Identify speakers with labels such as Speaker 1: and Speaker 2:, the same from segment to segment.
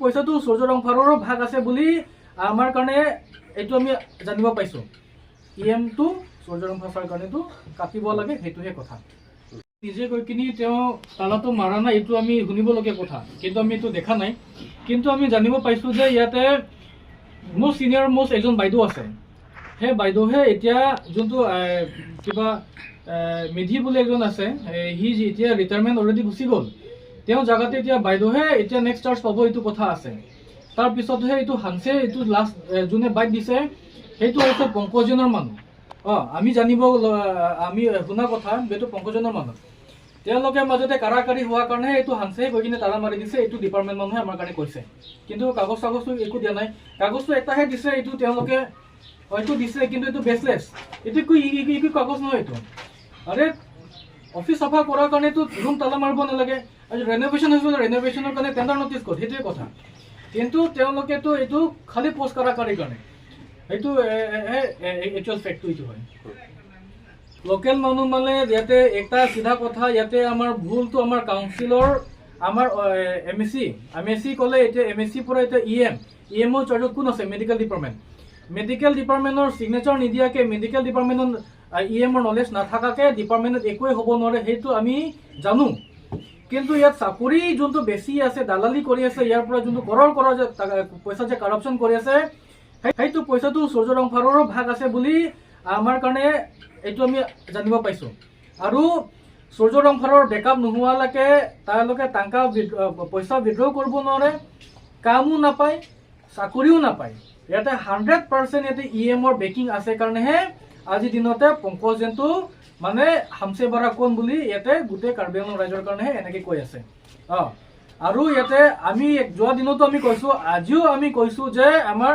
Speaker 1: পইচাটো সূৰ্য ৰংফাৰৰো ভাগ আছে বুলি আমাৰ কাৰণে এইটো আমি জানিব পাইছোঁ। ই এমটো সূৰ্য ৰংফাৰ ছাৰ কাৰণেতো কাটিব লাগে, সেইটোহে কথা। নিজে গৈ কিনি তেওঁ তালাটো মাৰা নাই, এইটো আমি শুনিবলগীয়া কথা, কিন্তু আমি এইটো দেখা নাই। কিন্তু আমি জানিব পাইছোঁ যে ইয়াতে মোৰ ছিনিয়ৰ মষ্ট এজন বাইদেউ আছে। সেই বাইদেউহে এতিয়া যোনটো কিবা মেধি বুলি এজন আছে, সি এতিয়া ৰিটায়াৰমেণ্ট অলৰেডি গুচি গ'ল। তেওঁ জেগাতে এতিয়া বাইদেউহে এতিয়া নেক্সট চাৰ্জ পাব, এইটো কথা আছে। তাৰপিছতহে এইটো হানছে, এইটো লাষ্ট যোনে বাইট দিছে, সেইটো হৈছে পংকজনৰ মানুহ। আমি জানিব, আমি শুনা কথা, এইটো পংকজনৰ মানুহ। তেওঁলোকে মাজতে কাৰাকাৰি হোৱাৰ কাৰণে এইটো হানছে গৈ কিনে তালা মাৰি দিছে, এইটো ডিপাৰ্টমেণ্ট মানুহে আমাৰ কাৰণে কৈছে। কিন্তু কাগজ চাগজটো একো দিয়া নাই। কাগজটো এটাহে দিছে, এইটো তেওঁলোকে হয়তো দিছে, কিন্তু এইটো বেচলেছ। এইটো একো কাগজ নহয় এইটো। আৰে, অফিচ চাফা কৰাৰ কাৰণেতো ৰুম তালা মাৰিব নালাগে। আৰু ৰেন'ভেশ্যন হৈছিল, ৰেন'ভেশ্যনৰ কাৰণে টেণ্ডাৰ নটিচ ক'ত? সেইটোৱে কথা। কিন্তু তেওঁলোকেতো এইটো খালি পষ্ট কাৰাকাৰিৰ কাৰণে, সেইটো একচুৱেল ফেক্টটো এইটো হয়। লোকেল মানুহ মানে ইয়াতে এটা চিধা কথা, ইয়াতে আমাৰ ভুলটো আমাৰ কাউন্সিলৰ, আমাৰ M S C, M S C ক'লে এতিয়া এম এছ চিৰ পৰা এতিয়া ই এম, ই এমৰ চাৰ্জত কোন আছে? Medical department. Medical ডিপাৰ্টমেণ্টৰ ছিগনেচাৰ নিদিয়াকে, মেডিকেল ডিপাৰ্টমেণ্টত ই এমৰ নলেজ নাথাকাকে ডিপাৰ্টমেণ্টত একোৱে হ'ব নোৱাৰে, সেইটো আমি জানো। কিন্তু ইয়াত চাকৰি যোনটো বেছি আছে, দালালি কৰি আছে, ইয়াৰ পৰা যোনটো কৰ'ৰ কৰ'ৰ যে পইচা যে কাৰাপশ্যন কৰি আছে, সেইটো পইচাটো সূৰ্য ৰংফাৰৰো ভাগ আছে বুলি আমাৰ কাৰণে এইটো আমি জানিব পাইছোঁ। আৰু সূৰ্য ৰংফাৰৰ বেকআপ নোহোৱালৈকে তেওঁলোকে টাকা পইচা উইড্ৰ কৰিব নোৱাৰে, কামো নাপায়, চাকৰিও নাপায়। ইয়াতে 100% ইয়াতে ই এমৰ বেকিং আছে কাৰণেহে আজিৰ দিনতে পংকজ জেনটো মানে हमसे बड़ा कौन বুলি ইয়াতে গোটেই কাৰ্বি আংলং ৰাইজৰ কাৰণেহে এনেকৈ কৈ আছে। আৰু ইয়াতে আমি যোৱা দিনতো আমি কৈছোঁ, আজিও আমি কৈছোঁ যে আমাৰ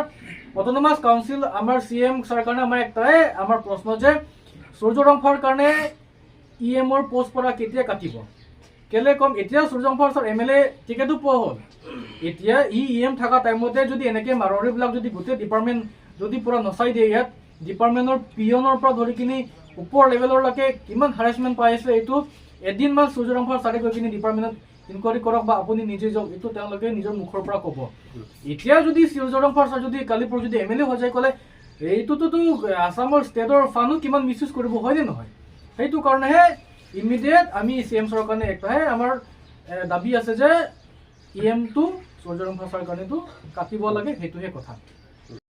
Speaker 1: অট'নমাছ কাউন্সিল, আমাৰ চি এম ছাৰ কাৰণে আমাৰ একটাই আমাৰ প্ৰশ্ন যে সূৰ্য ৰংফাৰ কাৰণে ই এমৰ পষ্ট পৰা কেতিয়া কাটিব? কেলে ক'ম, এতিয়া সূৰ্য ৰংফাৰ ছাৰ এম এল এ টিকেটো পোৱা হ'ল। এতিয়া ই ই এম থকা টাইমতে যদি এনেকৈ মাৰোৱাৰীবিলাক যদি গোটেই ডিপাৰ্টমেণ্ট যদি পূৰা নচাই দিয়ে, ইয়াত ডিপাৰ্টমেণ্টৰ পিয়নৰ পৰা ধৰি কিনি ওপৰ লেভেললৈকে কিমান হাৰাচমেণ্ট পাই আছে, এইটো এদিনমান সূৰ্য ৰংফাৰ ছাৰে গৈ কিনি ডিপাৰ্টমেণ্টত ইনকুৱাৰী কৰক বা আপুনি নিজে যাওক, এইটো তেওঁলোকে নিজৰ মুখৰ পৰা ক'ব। এতিয়া যদি সূৰ্য ৰংফাৰ ছাৰ যদি কালি পৰহি যদি এম এল এ হৈ যায় ক'লে, এইটোতো আছামৰ ষ্টেটৰ ফাণ্ডো কিমান মিছ ইউজ কৰিব, হয়নে নহয়? সেইটো কাৰণেহে ইমিডিয়েট আমি চি এম ছাৰৰ কাৰণে একটাহে আমাৰ দাবী আছে যে ই এমটো সূৰ্য ৰংফাৰ ছাৰৰ কাৰণেতো কাটিব লাগে, সেইটোহে কথা।